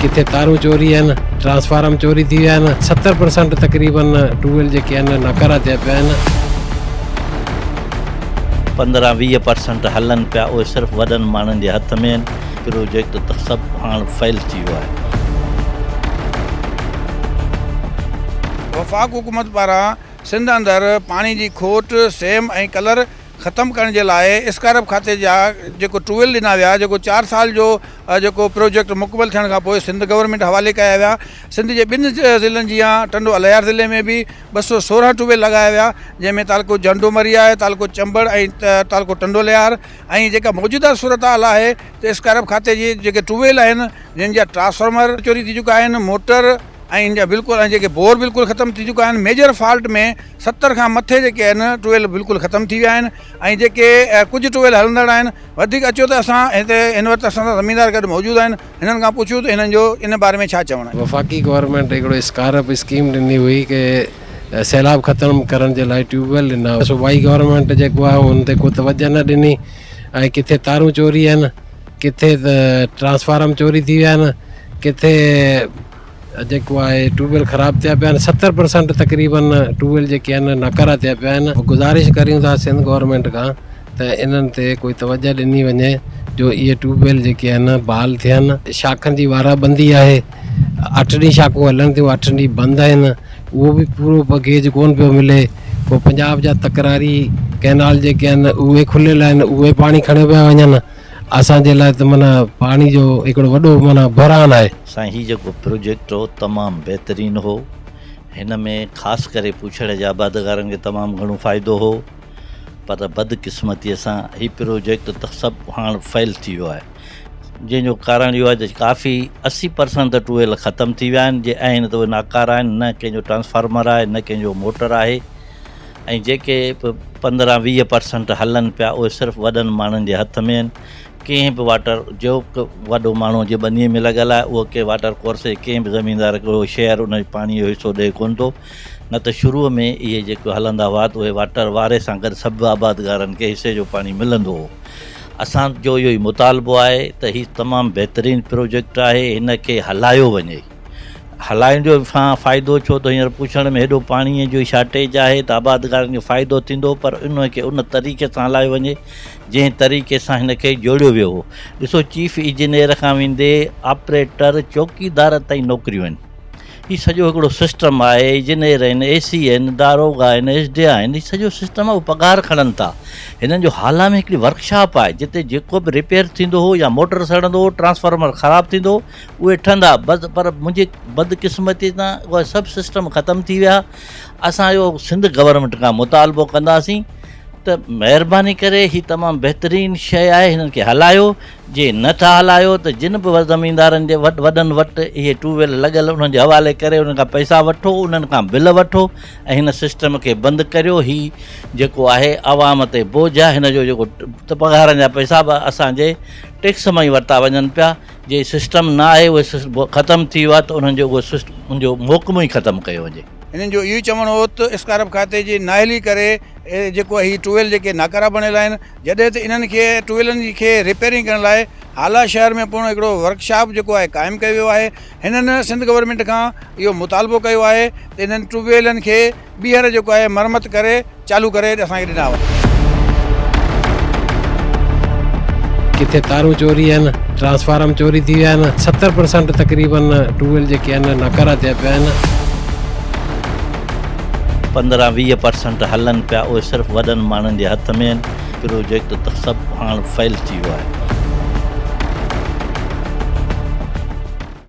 ڪٿي تارون چوري آهن، ٽرانسفارم چوري ٿي ويا آهن، 70% تقريبن ٽيوب ويل جيڪي آهن ناڪارا ٿيا پيا آهن. 15 20 پرسنٽ هلن پيا اهي صرف وڏن ماڻهن جي هٿ ۾ آهن، پروجيڪٽ ته سڀ هاڻ فيل ٿي ويو آهي. وفاق حڪومت پاران سنڌ اندر پاڻي جي کوٽ، سيم ۽ ڪلر ختم ڪرڻ جي لاء اسڪارپ کاتي جا جيڪو ٽويل ڏنا ويا جيڪو چار سال جو جيڪو پروجيڪٽ مڪمل ٿيڻ کان پوء سنڌ گورنمينٽ حوالي ڪيا ويا سنڌ جي ٻن ضلعن جيان ٽنڊو الهيار ضلعي ۾ به 216 ٽويل لڳايا ويا جنهن ۾ تعلقو جهنڊو مري آهي تعلقو چمبڙ ۽ تعلقو ٽنڊو الهيار ۽ جيڪا موجوده صورتحال آهي ته اسڪارپ کاتي جي جيڪي ٽويل آهن جن جا ٽرانسفارمر چوري ٿي چڪا آهن موٽر ۽ ان جا بلڪل ۽ جيڪي بور بلڪل ختم ٿي چڪا آهن ميجر فالٽ ۾ 70 کان مٿي جيڪي آهن ٽويل بلڪل ختم ٿي ويا آهن ۽ جيڪي ڪجهه ٽويل هلندڙ آهن وڌيڪ اچو ته اسان هتي هن وقت اسان سان زميندار گڏ موجود آهن هنن کان پڇون ته هنن جو ان باري ۾ ڇا چوڻ آهي. وفاقي گورنمينٽ هڪڙو اسڪارپ اسڪيم ڏني هئي ڪي سيلاب ختم ڪرڻ جي لاء ٽيوب ويل ڏنا صوبائي گورنمينٽ جيڪو آهي ان تي ڪو توجه نه ڏني ۽ ڪٿي تارون چوري آهن ڪٿي ته ٽرانسفارم چوري ٿي ويا آهن ڪٿي جيڪو آهي ٽيوب ويل خراب ٿيا پيا آهن 70% تقريبن ٽيوب ويل جيڪي آهن ناڪارا ٿيا پيا آهن گذارش ڪريون ٿا سنڌ گورنمينٽ کان ته انهن تي ڪوئي توجه ڏني وڃي جو اهي ٽيوب ويل جيڪي آهن بحال ٿين شاخن جي وارا بندي آهي اٺ ڏينهن شاخون هلن ٿيون اٺ ڏينهن بند آهن اهو به پورو گيج ڪون پيو ملي پوء پنجاب جا تڪراري ڪئنال جيڪي آهن اهي کليل آهن اهي پاڻي کڻيو پيا وڃن اسان جي لاء ته معنيٰ پاڻي جو هڪڙو وڏو معنيٰ بحران آهي. سائين هي جيڪو پروجيڪٽ هو تمام بهترين هو هن ۾ خاص ڪري پوڇڙ جي آبادگارن کي تمام گهڻو فائدو هو پر بدقسمتي سان هي پروجيڪٽ ته سڀ هاڻ فيل ٿي ويو آهي جنهن جو ڪارڻ اهو آهي ته ڪافي 80% ته ٽويل ختم ٿي ويا آهن جي آهن ته اهي ناڪاره آهن نه ڪنهن جو ٽرانسفارمر آهي نه ڪنهن جو موٽر آهي ۽ جيڪي به 15 20 پرسنٽ هلن پيا اهي صرف وڏن ماڻهن جي هٿ ۾ آهن ڪنهن به واٽر جو وڏو ماڻهو جي ٻنيء ۾ لڳل آهي اهو ڪنهن واٽر ڪورس جي ڪنهن به زميندار کي اهو شيئر ان پاڻي جو حصو ڏئي ڪونه ٿو نه ته شروع ۾ اهي جيڪي هلندا هئا ته اهي واٽر واري سان گڏ سڀ آبادگارن کي حصي جو پاڻي ملندو هو اسان جو اهو ئي مطالبو آهي ته هي تمام بهترين پروجيڪٽ آهي هن کي هلايو وڃي هلائڻ جو فائدو ڇو ته هينئر پوڇڙ ۾ هيڏو پاڻي جو شارٽيج آهي ته آبادگارن کي فائدو ٿيندو پر ان کي ان طريقي سان هلايو وڃي جنهن طريقي سان هن کي جوڙيو ويو هو ڏسو چيف انجنيئر کان ويندي آپريٽر چوڪيدار تائين نوڪريون آهن هي سڄو هڪڙو سسٽم آهي انجنيئر آهن اي سي آهن داروغا آهن ايس ڊي آهن هي سڄو سسٽم آهي اهي پگهار کڻن ٿا هنن جو هالا ۾ هڪڙي ورڪشاپ آهي جتي جيڪو به رپيئر ٿيندو هو يا موٽر سڙندو هو ٽرانسفارمر خراب ٿيندو هو اهي ٺهندا بس پر منهنجي بدقسمتي سان اها سڀ سسٽم ختم ٿي ويا اسان اهو سنڌ گورنمينٽ کان مطالبو ڪنداسين ته مهرباني ڪري هي تمام بهترين شيء آهي هنن کي هلايو جي نه ٿا هلايو ته جن به زميندارن جي وٽ وڏن وٽ اهي ٽو ويل لڳل انهن جي حوالي ڪري انهن کان پئسا وٺو انهن کان بل وٺو ۽ هن سسٽم کي بند ڪريو هي جيڪو آهي عوام تي بوجهه آهي هن جو جيڪو پگهارن جا پئسا به اسان جي ٽيڪس مان ئي ورتا وڃن پيا جي سسٽم نه آهي اهي ختم ٿي ويو آهي ته انهن جو اهو سسٽم ان جو محڪمو ئي ختم ڪيو وڃي. هنن جو اهو ئي چوڻ هو ته اسڪارپ کاتي جي نااهلي ڪري جيڪو هي ٽويل جيڪي ناڪارا بڻيل آهن جڏهن ته انهن کي ٽويلن کي رپيئرنگ ڪرڻ لاء هالا شهر ۾ پڻ هڪڙو ورڪشاپ جيڪو آهي قائم ڪيو ويو آهي هنن سنڌ گورنمينٽ کان اهو مطالبو ڪيو آهي ته انهن ٽويلن کي ٻيهر جيڪو آهي مرمت ڪري چالو ڪري اسان کي ڏنا وڃن. ڪٿي تارون چوري آهن، ٽرانسفارم چوري ٿي ويا آهن، 70% تقريبن ٽيوب ويل جيڪي آهن ناڪارا ٿيا پيا آهن. 15 20 پرسنٽ هلن پيا اهي صرف وڏن ماڻهن جي هٿ ۾ آهن پروجيڪٽ ته سڀ هاڻ فيل ٿي ويو آهي.